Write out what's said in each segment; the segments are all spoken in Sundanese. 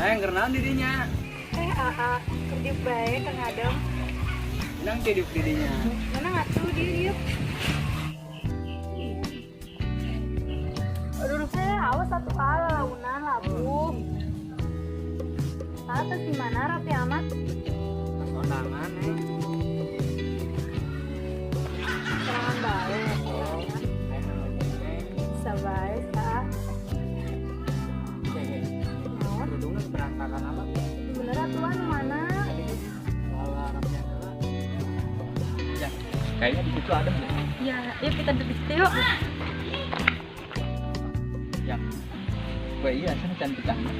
Neng, keur naon di dinya? Eh, aa, kerja bae Kang Adem. Nang tidiuk di dinya. Mana ngatuh di dieu? Aduh, eh, awas satu kali launan labuh. Atas di mana rapi amat? Kondangan, Neng. Serangan bae. Oh, Neng, Neng. Bisa bae, sa. Oke, Naon? Kerudungnya berantakan amat. Bener atuan mana? Lala rapian heula. Ya, kayaknya di situ adem deh. Ya, yuk kita duduk di situ yuk. Ya. Wah iya, sana cantik amat.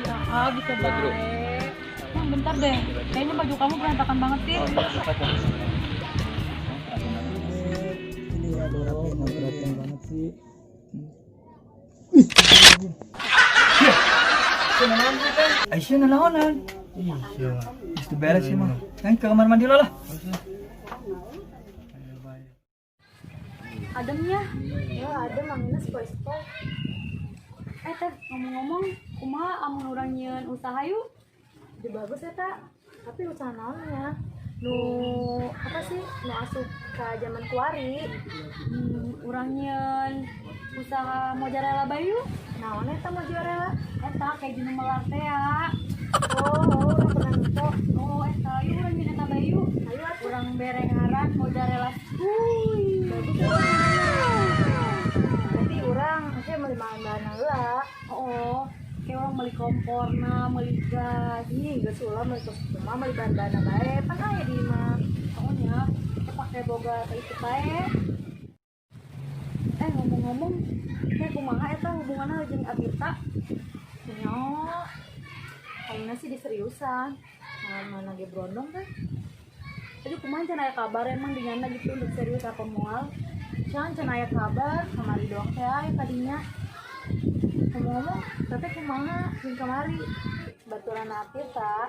Ya, ah, bisa Baju. bae. Bang, bentar deh. Kayaknya baju kamu berantakan banget sih. Oh iya, lupa tuh. Perhatian banget sih. Aisyah nanaonan. Iya. Geus beres sih mah. Neng ke kamar mandi lah. Ademnya. Ya, adem anginnya sepoi-sepoi. Eh, teh, ngomong-ngomong, kumaha amun urang nyieun usaha yuk? Ide bagus ya, tak? Tapi usaha naonnya? Nu apa sih? Nu asup ke zaman kuari. Urang nyieun usaha mozzarella bae yuk. Naon eta mozzarella? Eta keju nu melar teh ya. Oh, urang pernah nempo. Oh, eta yuk urang nyieun eta bae yuk. Ayo atuh. Urang bere ngaran mozzarella. Huy. Bagus ya. Berarti urang masih meuli bahan-bahan heula. Oh, kayak urang meuli komporna, meuli gas. Ih, geus ulah meuli kumaha meuli bahan-bahan bae. Pan aya di imah. Pokoknya kita pakai boga itu bae. Eh, ngomong-ngomong, kayak kumaha eta hubunganna jeung Abita? Nyo. Ayeuna sih diseriusan. Nah, mana ge brondong teh? Aduh, kumaha can aya kabar emang di nyana gitu untuk serius apa moal? Can can aya kabar kamari doang teh aya tadinya. Ngomong-ngomong, teteh kumaha jeung kamari? Baturan Tirta.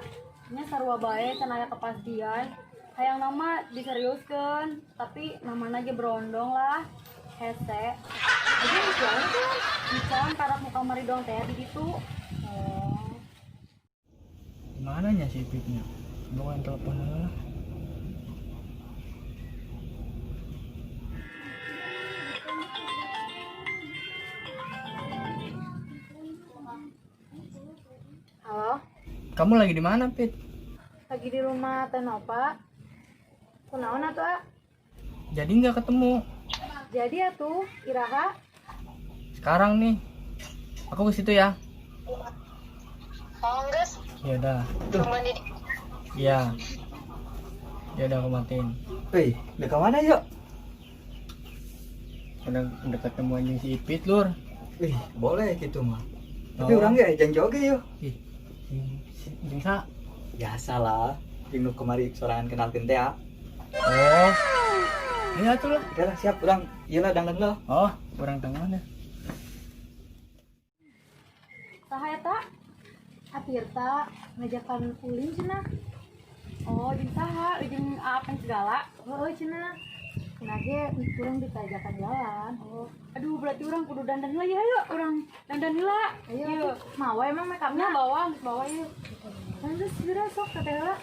Nya sarua bae can aya kepastian. Hayang nama diseriuskeun, tapi namana ge brondong lah. Hese. Aja geus jalan kan? Bisa karak nu kamari doang teh di ditu. Oh. Gimana nya si Ipitnya? Bukan telepon lah. Halo, Kamu lagi di mana, Pit? Lagi di rumah Teh Nova. Kunaon atuh, ah? Jadi nggak ketemu. Jadi atuh, iraha. Sekarang nih. Aku ke situ ya. Oh, geus, Ya udah. tungguin di Iya. Ya udah aku matiin. Wih, udah ke mana yuk? Udah ketemu anjing si Ipit, Lur. Wih, boleh gitu mah. Tapi Oh. urang ge janji oge yuk. Ih, jeung sa. Biasa lah, jeung nu kemari sorangan kenalkeun teh ah. Oh. Iya tuh lah. Oke lah, siap urang. Ieu lah dangdan lah. Oh, kurang tangan ya. Saha eta? Atirta ngajakan ulin cenah. Oh, jeung saha? Jeung aapen segala. Heeh cenah. Cenah ge urang ditajakan jalan. Oh, aduh berarti urang kudu dandan heula ya, ayo urang dandan heula. Ayo, Yuk. atuh. Mawa emang make Nya upna? bawa, geus bawa yuk. Kan geus geura sok teteh heula.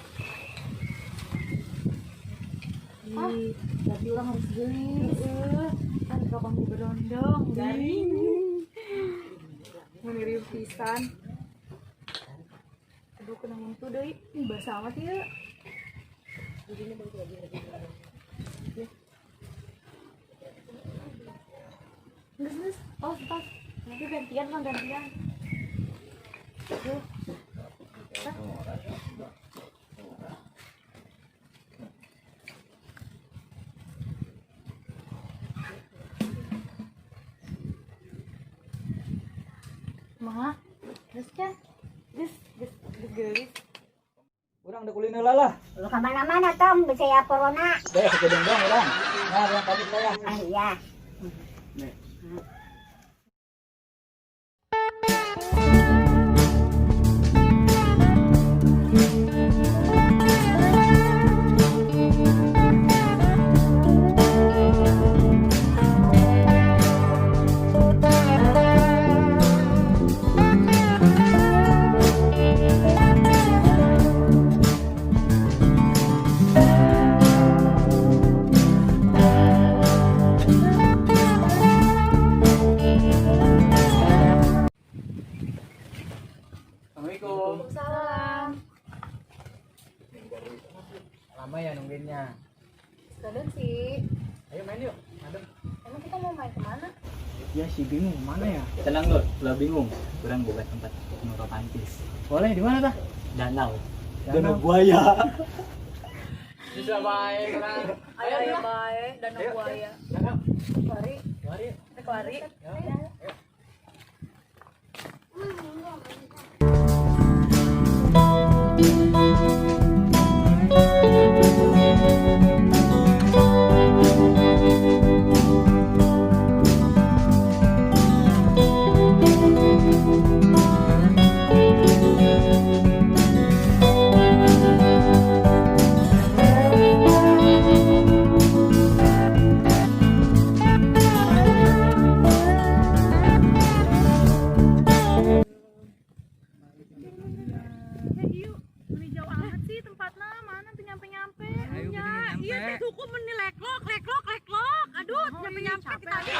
Hah? Ih, berarti urang harus geulis. Heeh, kan kapan ku berondong, garing. Meniri pisan. Aduh, kena muntu deui. Ih, basah amat ya. Geus, geus. Tos, tos. Nanti gantian, Bang, gantian. Tuh. Kumaha? Geus kan? Geus, geus, geus geulis. Urang udah kuliner lah lah. Lu kemana-mana, Tom, bisa corona. Deh, sekedeng dong urang. Nah, urang pamit lah ya. Ah, iya. Nih. Si bingung mana ya? Tenang lur, ulah bingung. Urang boga tempat nu romantis. Boleh di mana tah? Danau. Danau. Danau buaya. Bisa bae urang. Ayo ayo bae, danau buaya. Danau. Lari, Mari. lari. Eh, ieu meni jauh amat sih tempatnya, mana tuh nyampe-nyampe. Ayo, Ya, mending iya nyampe. teh hukum meni leklok, leklok, leklok. Aduh, nyampe-nyampe kita tadi.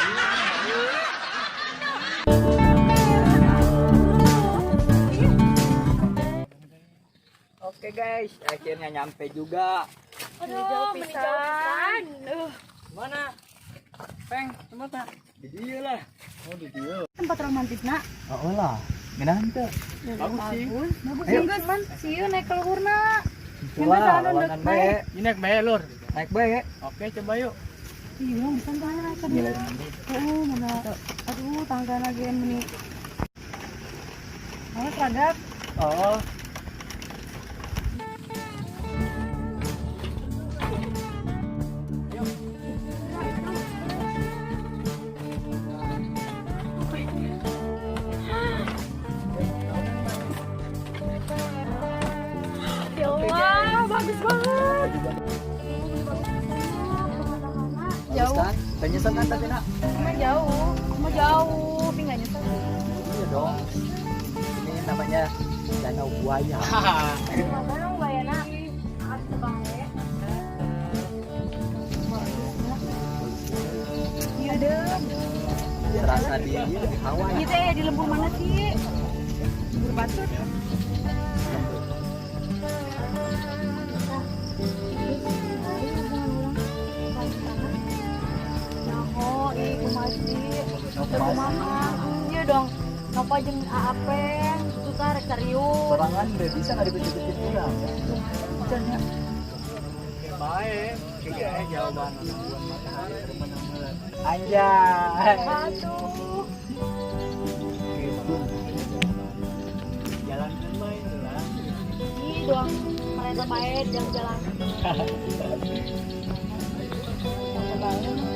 Oke guys, akhirnya nyampe juga. Aduh, meni jauh pisan. Mana? Peng, tempatnya. Di dia lah. Oh, di dieu. Tempat romantis nak. Oh lah, ngeunah teu. Bagus sih. Bagus sih, geus man. Sieu naik ke luhurna. Itulah, lawanan bae. Ini naik bae lur. Naik bae. Oke, coba yuk. Iya, urang bisa tah naik ke dieu. Oh, mana? Aduh, tangga lagi meni. Awas ragap. Oh. Ya Allah, bagus banget. Jauh kan? Tanya kan tadi nak. Cuma jauh, cuma jauh, tapi nggak nyesel sih. Iya dong. Ini namanya Danau Buaya. Danau Buaya nak. Asik banget. Iya deh. Terasa di di Hawaii. Kita ya di lembur mana sih? Lembur Batur. Nyaho, ih kumaha sih? Kumaha? Iya dong. Napa jeung Aapen, itu tah rek serius. Sorangan udah bisa nggak dipecet-pecet kurang. Bisa nya. Oke, bae. Oke, jawaban anak buah matahari terbenam bulan. Anjay. Aduh. Oke, bagus. Jalankan main lah. Ih, doang mereka bae jalan-jalan. Capek banget.